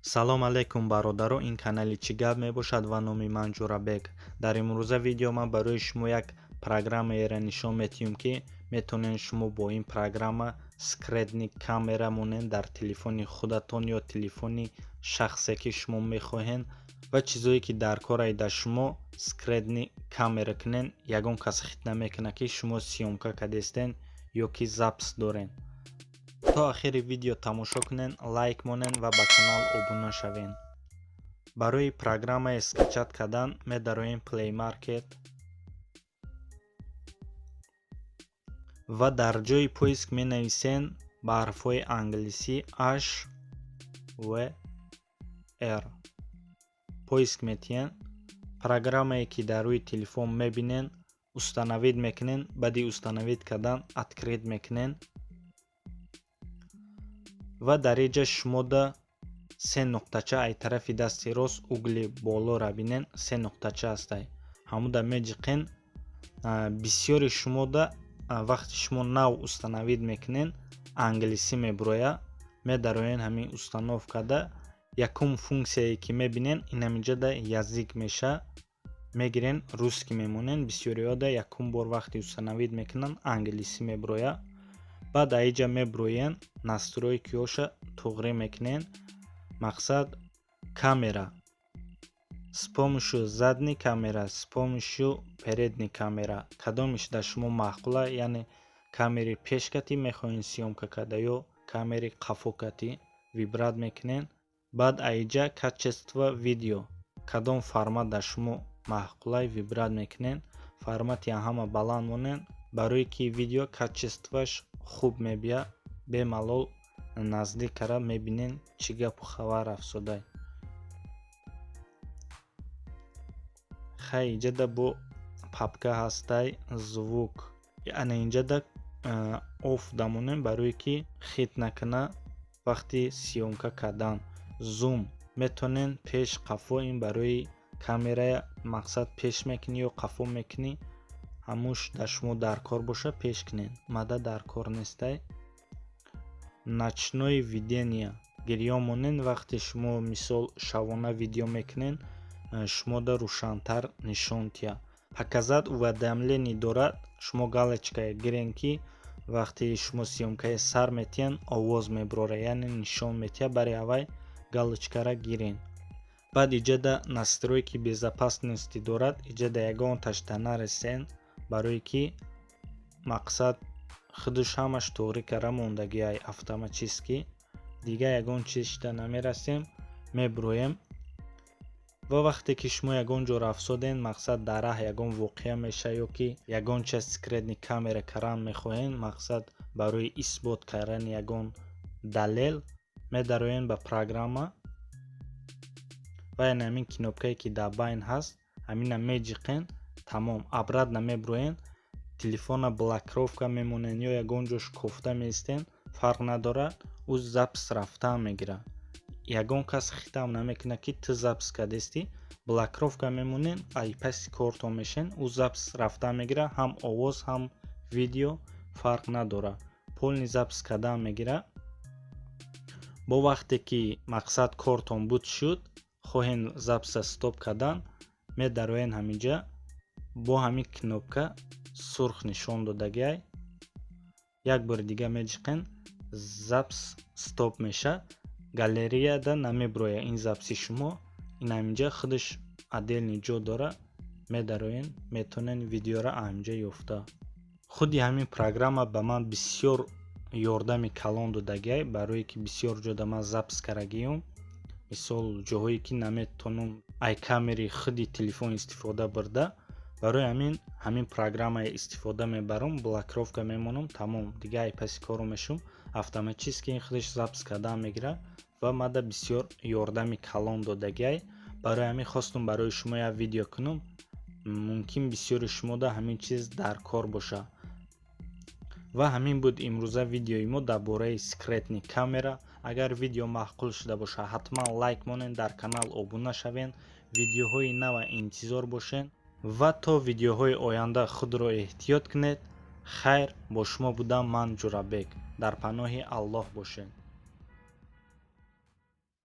Салом алейкум, бародаро, ин канали «Чӣ гап» мебошад ва номи ман Ҷурабек. Дар имрӯза видео ман барои шумо як программаеро нишон метиҳем, ки метавонед шумо бо ин программа скрытный камера монед дар телефони худатон ё телефони шахсе, ки шумо мехоҳед, ва чизое ки дар кор дар шумо скрытный камера кунед, ягон кас хит намекунад, ки шумо съёмка кардестен ё ки запись доред. То охири видео тамошо кунед, лайк монед ва ба канал обуна шавед. Барои программаи скачать кардан медароем Play Market ва дар ҷои поиск менависем ба ҳарфҳои англисӣ H V R. Поиск метиҳем. Программае, ки дар рӯи телефон мебинен, установить мекунен. Баъди установить кардан открыть мекунен ва дар инҷа шумода се нуқтача ай тарафи дасти рост, угли болоро бинен, се нуқтача ҳастай, ҳамуда меҷиқен. Бисёри шумода вақти шумо нав установить мекунен, англисӣ мебуроя. Медароен ҳамин установкада, якум функсияе, ки мебинен, инаминҷада язык меша, мегирен, русский мемонен. Бисёриҳода якум бор вақти установить мекунанд, англисӣ мебуроя. Баъд аиҷа мебуроен, настройкиҳоша туғрӣ мекунен. Мақсад, камера с помощью задний камера, с помощью передний камера, кадомиш дар шумо маъқула, яъне камери пешкатӣ мехоҳем съёмка карда ё камери қафокатӣ, выбрать мекунен. Баъд аиҷа качество видео, кадом формат дар шумо маъқулай, выбрать мекунен. Формати ҳама баланд монен, барое ки видео качествоаш хуб мебиёд, бемалол наздик кара мебинен, чӣ гапу хабар афзодай. Хай, инҷада бо папка ҳастай, звук, яъне инҷада off дамонем, барое ки хит накуна вақти съёмка кардан. Зум метавонен пеш, қафо, ин барои камерая, мақсад, пеш мекунӣ ё қафо мекунӣ, ҳамуш дар шумо дар кор боша, пеш кунед, мада дар кор нестай. Ночное видение гирён монен, вақте шумо мисол шабона видео мекунен, шумода рӯшантар нишон тиҳад. Показать уведомление дорад, шумо галочкае гирен, ки вақте шумо съёмкаи сар метиҳанд, овоз мебурора, яъне нишон метиҳад, бари аввай галочкара гирен. Баъд иҷада настройки безопасности дорад, иҷада ягонташта нарасен, барое ки мақсад, худаш ҳамаш туғрӣ кара мондагиай автоматически. Дига ягон чизшда намерасем, мебуроем. Ва вақте ки шумо ягон ҷо рафтоден, мақсад, дар раҳ ягон воқеа меша ё ки ягон чиз скрытный камера кардан мехоҳен, мақсад, барои исбот кардани ягон далел, медароен ба программа ва яъне ҳамин кнопкае, ки дар байн ҳаст, ҳамина меҷиқен, тамом, обратно мебуроен. Телефона блокировка мемонен ё ягон ҷош кофта меистен, фарқ надорад, ӯ запись рафтан мегирад, ягон кас хитам намекунад, ки ту запись кардестӣ. Блокировка мемонен, ай паси кортон мешен, ӯ запись рафтан мегирад, ҳам овоз, ҳам видео, фарқ надорад, полный запись кардан мегирад. Бо вақте ки, мақсад, кортон буд шуд, хоҳен записа стоп кардан, медароен ҳаминҷа, бо ҳамин кнопка сурх нишон додагиай, як бори дига меҷиқен, запись стоп меша, галереяда намебурояд ин записи шумо. Ин ҳаминҷа худаш отдельный ҷо дора, медароен, метавонен видеоро ҳаминҷа ёфта. Худи ҳамин программа ба ман бисёр ёрдами калон додагиай, барое ки бисёр ҷода ман запись карагиюм, мисол, ҷоҳое ки наметавонам ай камери худи телефон истифода бурда, барои ҳамин ҳамин программае истифода мебарам. Блокировка мемонам, тамом, дига ай паси кору мешум, автоматически ин худаш запись кардан мегирад ва мада бисёр ёрдами калон додагиай. Барои ҳамин хостум барои шумо як видео кунам, мумкин бисёри шумода ҳамин чиз дар кор бошад. Ва ҳамин буд имрӯза видеои мо дар бораи скрытный камера. Агар видео маъқул шуда бошад, ҳатман лайк монед, дар канал обуна шавед, видеоҳои нава интизор бошед ва то видеоҳои оянда худро эҳтиёт кунед. Хайр, бо шумо будам ман, Ҷурабек. Дар паноҳи Аллоҳ бошед.